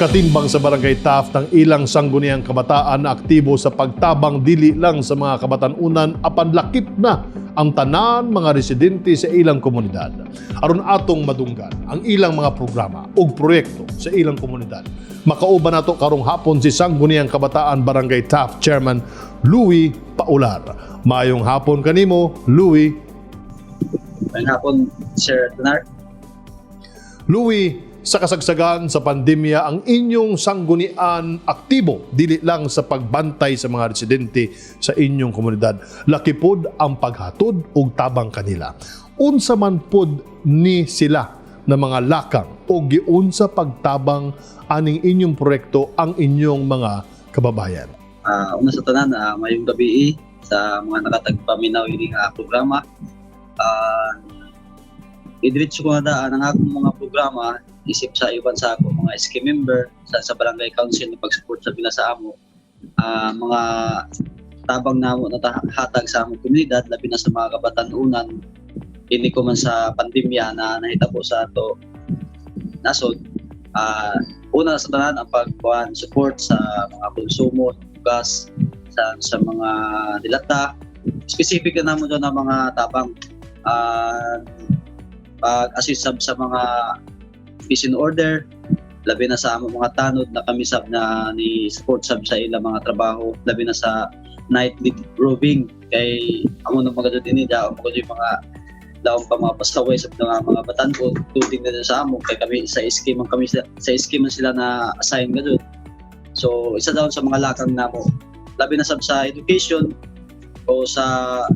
Katimbang sa Barangay Taft ang ilang sangguniang kabataan na aktibo sa pagtabang dili lang sa mga kabatanunan apan lakip na ang tanan mga residente sa ilang komunidad. Aron atong madunggan ang ilang mga programa ug proyekto sa ilang komunidad, makauban nato karong hapon si Sangguniang Kabataan Barangay Taft Chairman Louis Paular. Maayong hapon kanimo, Louis. Maayong hapon, Sir Leonard. Louis, sa kasagsagan sa pandemya, ang inyong sanggunian aktibo dili lang sa pagbantay sa mga residente sa inyong komunidad. Laki pod ang paghatod og tabang kanila. Unsa man pod ni sila na mga lakang o giunsa pagtabang aning inyong proyekto ang inyong mga kababayan? Una sa tanan, maayong gabii sa mga nakatagpaminaw ini nga programa. Idiretso ko na daan ang akong mga programa isip sa iban sa ako mga SK member sa barangay council na pag-support sa bila sa amo. Mga tabang namo na hatag sa among komunidad, labi na sa mga kabatanunan ini ko man sa pandemya na nahitabo sa ato nasod. Una sa tanan, ang pagkuan support sa mga konsumo gas sa mga dilata. Specific na namo doon ang mga tabang, pag-assist sab sa mga peace and order, labi na sa among mga tanod na kami sab na ni support sab sa ilang mga trabaho, labi na sa nightly roving, kay amo na mga ini daw mga yung mga daong pa mga pasaway sa mga batan-on, including na sa amo, kay kami sa SK man kami sa SK man sila na assign ga. So isa daw sa mga lakang namo, labi na sab sa education o sa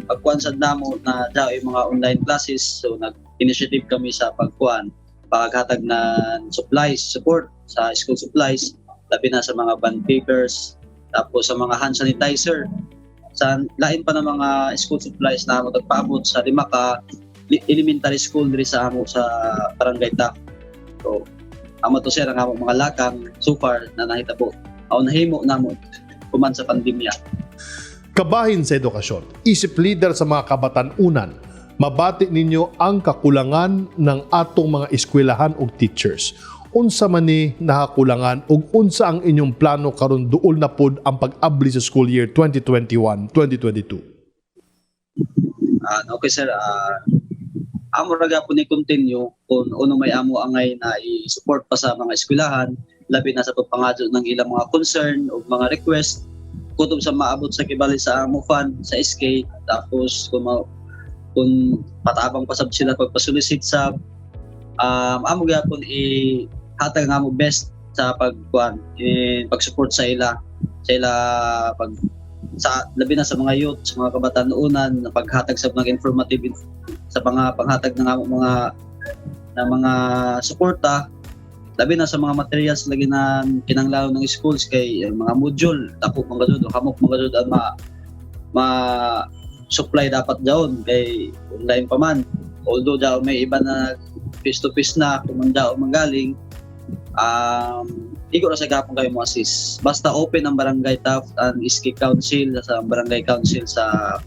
pagkuan sad namo na daw yung mga online classes. So nag initiative kami sa pagkuan paghatag ng supplies, support sa school supplies, labi na sa mga bond papers, tapos sa mga hand sanitizer, sa lain pa ng mga school supplies na amo tagpaabot sa lima ka elementary school diri sa amo sa Barangay Taft. So amo to, sir, ang among mga lakang so far na nahitabo o nahimo namo human sa pandemya. Kabahin sa edukasyon, isip leader sa mga kabatanunan, mabati ninyo ang kakulangan ng atong mga eskwelahan ug teachers. Unsa man ni nakakulangan ug unsa ang inyong plano karon duol na pod ang pag-abli sa school year 2021-2022? Okay sir, amo ra gapon ni continue kung uno may amo angay na i-support pa sa mga eskwelahan, labi na sa pagpangadyo ng ilang mga concern o mga request kutob sa maabot sa kibali sa amo fund sa SK. Tapos kung patabang pa sab sila pagpasolicit sa amo gyapon i hatag ang amo best sa pagkuan in pag-support sa ila pag sa labi na sa mga youth, sa mga kabatanunan na paghatag sa mga informative sa mga panghatag ng amo mga na mga suporta, labi na sa mga materials lagi na kinanglaon ng schools, kay ang mga module dako mga jud, hamok mga jud ang ma, ma supply dapat jaon kay online pa man. Although daw may iba na face to face na kung man daw manggaling, igo ra sa gapon kayo mo assist basta open ang Barangay Taft and SK Council sa Barangay Council sa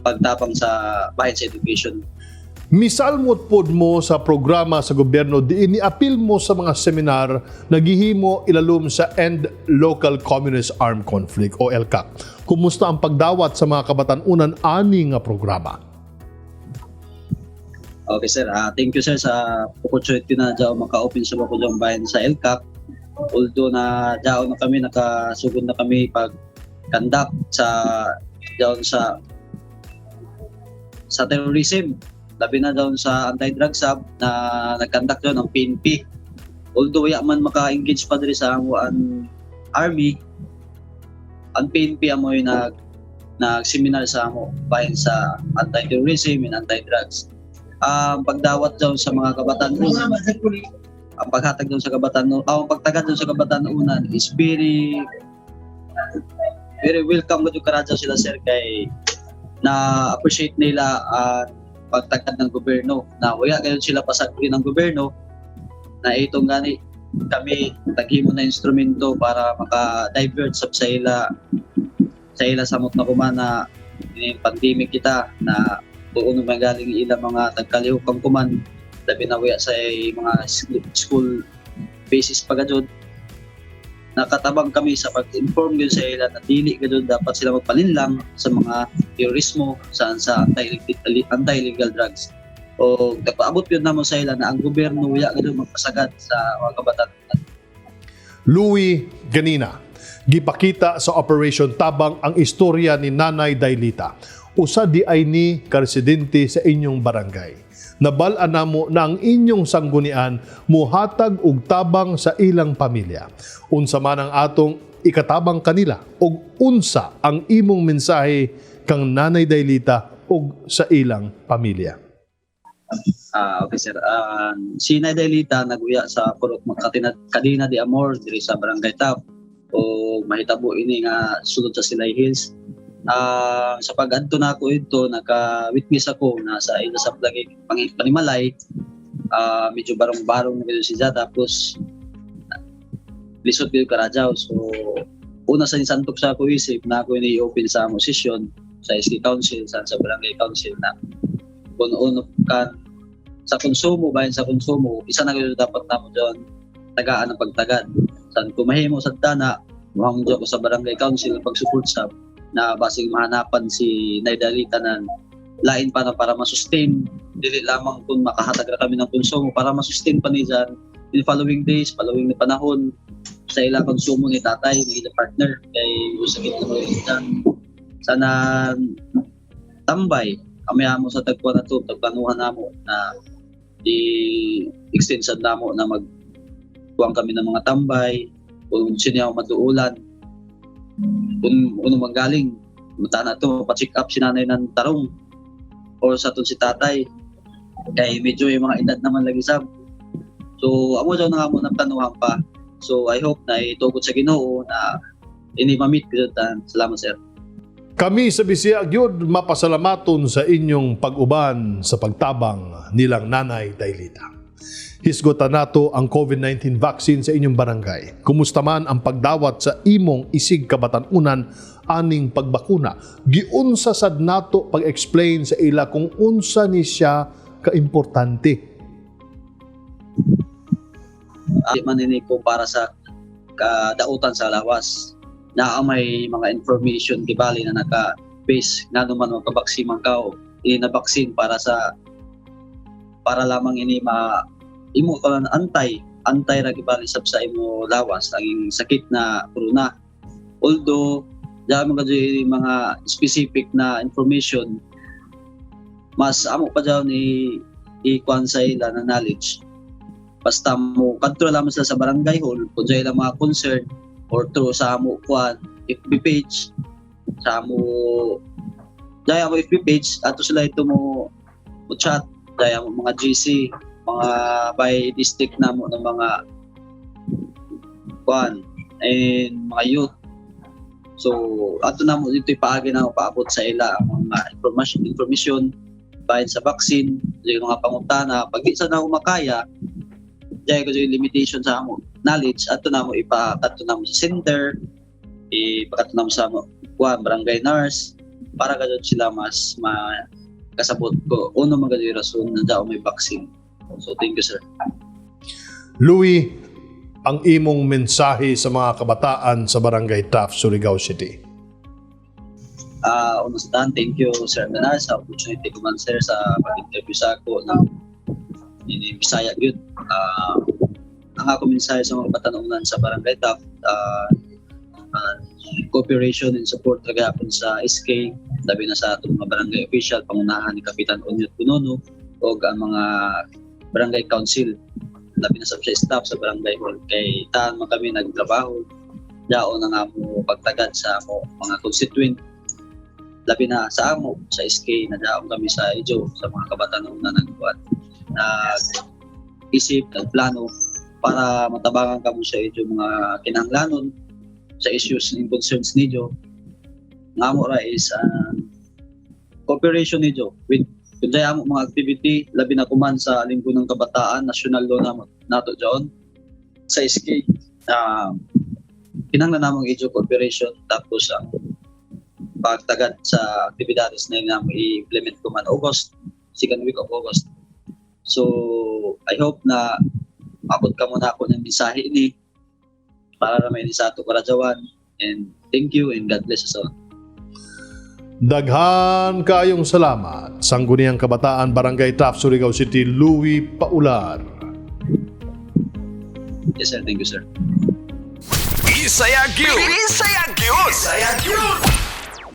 pagtabang sa bahin sa education. Misalmot pod mo sa programa sa gobyerno diin niapil mo sa mga seminar naghihimo ilalom sa End Local Communist Armed Conflict o ELCAC. Kumusta ang pagdawat sa mga kabatanunan ani nga programa? Okay sir, thank you, sir, sa opportunity na dyaw maka-open sa ako dyan bahin sa ELCAC. Although na dyaw na kami nakasugod na kami pag conduct sa dyaw sa terrorism, labi na daw sa anti-drug sub na nag-conduct daw ng PNP. Although wala man maka-engage pa diri sa amo ang army, ang PNP amo yung nag-seminar sa amo bahin sa anti-terrorism and anti-drugs. Ang pagdawat daw sa mga kabataan, ang paghatag daw sa kabataan, ang pagtagad daw sa kabataan unan is very very welcome gud karadyo sila, sir, kay na appreciate nila ang pagtagad ng gobyerno na wala gayon sila pasagri ng gobyerno na itong gani kami taghimo na instrumento para maka-divert sab sa ila samot na kuman na ini pandemic kita na kung ano magaling ilang mga tagkalihokang kuman, labi na waya sa mga school basis pa gajud. Nakatabang kami sa pag-inform gyud sa ila na dili gyud dapat sila magpalinlang sa mga terorismo sa anti-illegal drugs. O nagpaabot gyud namo sa ila na ang gobyerno wala gyud magpasagad sa mga kabataan. Louie ganina, gipakita sa Operation Tabang ang istorya ni Nanay Dailita. Usa di ay ni karesidente sa inyong barangay. Nabal-an namo na ang inyong sanggunian muhatag og tabang sa ilang pamilya. Unsa man ang atong ikatabang kanila ug unsa ang imong mensahe kang Nanay Dailita ug sa ilang pamilya? Ah, okay, sir. Si Nay Dailita naguya sa Purok Makatina, Kadina de Amor diri sa Barangay Taft o mahitabo ini nga sulod sa Silay Hills. Sa pag-adto na ako ito, naka-witness ako na sa ila sa lagi panimalay, medyo barong-barong na gyud siya, tapos lisod gyud karadyaw. So una sa santok sa ako isip na ako ini open sa amo session sa SK Council, sa Barangay Council na kung uno kan sa konsumo, bahin sa konsumo, isa na gyud dapat namo diyon tagaan ang pagtagad. San kung mahimo sa tana, muhang ko sa Barangay Council pag-support sa na basig mahanapan si Nay Dailita na lain pa na para masustain, dili lamang kung makahatag ra kami ng konsumo, para masustain pa ni dyan in following days, following na panahon sa ilang konsumo ni tatay, ni ila partner, kay usakit na mo dyan. Sana tambay kami amo sa tagkuan na to, tagplanuhan namo na i-extend sad namo na mag kuwang kami ng mga tambay kung sino ang maduulan, kung ano manggaling mata na to, pa-check up si nanay ng tarong or sa tun si tatay kay medyo yung mga edad naman lagi sab. So amo daw na nga mo planuhan pa. So I hope na itugot sa Ginoo na ini ma-meet gyud tan. Salamat, sir. Kami sa Bisaya gyud mapasalamaton sa inyong pag-uban sa pagtabang nilang Nanay Dailita. Hisgotan nato ang COVID-19 vaccine sa inyong barangay. Kumusta man ang pagdawat sa imong isig kabatan-unan aning pagbakuna? Giunsa sad nato pag-explain sa ila kung unsa ni siya kaimportante? Di man ini ko para sa kadautan sa lawas na may mga information gibali na naka-base ngano man magpabaksin man ka, ini na vaccine para lamang ini ma imo ka lang antay antay ra gibali sab sa imo lawas ang sakit na corona. Although dami ka mga specific na information, mas amo pa dyan i ikuan sa ila na knowledge, basta mo kadto lamang sila sa barangay hall kung sa ilang mga concern or through sa amo kuan FB page, sa amo dahil amo FB page ato sila ito mo mo chat dahil amo mga GC, mga by district namo ng mga kuan and mga youth. So ato namo dito ipaagi na paabot sa ila ang mga information information bahin sa vaccine, yung mga pangutana. Pag di sa na makaya dahil ko yung limitation sa amo knowledge, ato namo ipakadto namo sa center, ipakadto namo sa amo kuan barangay nurse para gayud sila mas makasabot ko uno man gayud rason na daw may vaccine. So thank you, sir. Louie, ang imong mensahe sa mga kabataan sa Barangay Taft, Surigao City. Una sa tanan, thank you, Sir Menar, sa opportunity ko man, sir, sa pag-interview sa ako ng ini Bisaya gyud. Ang ako mensahe sa mga batanunan sa Barangay Taft, cooperation and support ra gihapon sa SK, labi na sa atong mga barangay official pangunahan ni Kapitan Onyot Punono o ang mga barangay council, labi na sa staff sa barangay hall, kay taan man kami nagtrabaho daon ang amo pagtagad sa amo mga constituent, labi na sa amo sa SK na daon kami sa ijo sa mga kabataan na nagbuhat, nag-isip, nagplano para matabangan kamo sa ijo mga kinahanglanon sa issues and concerns ninyo. Nga amo ra is cooperation ninyo with kung amo mga activity, labi na kuman sa Linggo ng Kabataan, national law na nato dyan sa SK. Kinahanglan namong ijo cooperation, tapos ang pagtagad sa aktibidades na yun i-implement ko man August, second week of August. So, I hope na abot ka muna ako ng mensahe ini. Para ra may sa ato karadyawan, and thank you and God bless us all. Daghan kayong salamat. Sangguniang Kabataan, Barangay Taft, Surigao City, Louie Paular. Yes sir, thank you, sir. Bisaya gyud. Bisaya gyud. Bisaya gyud.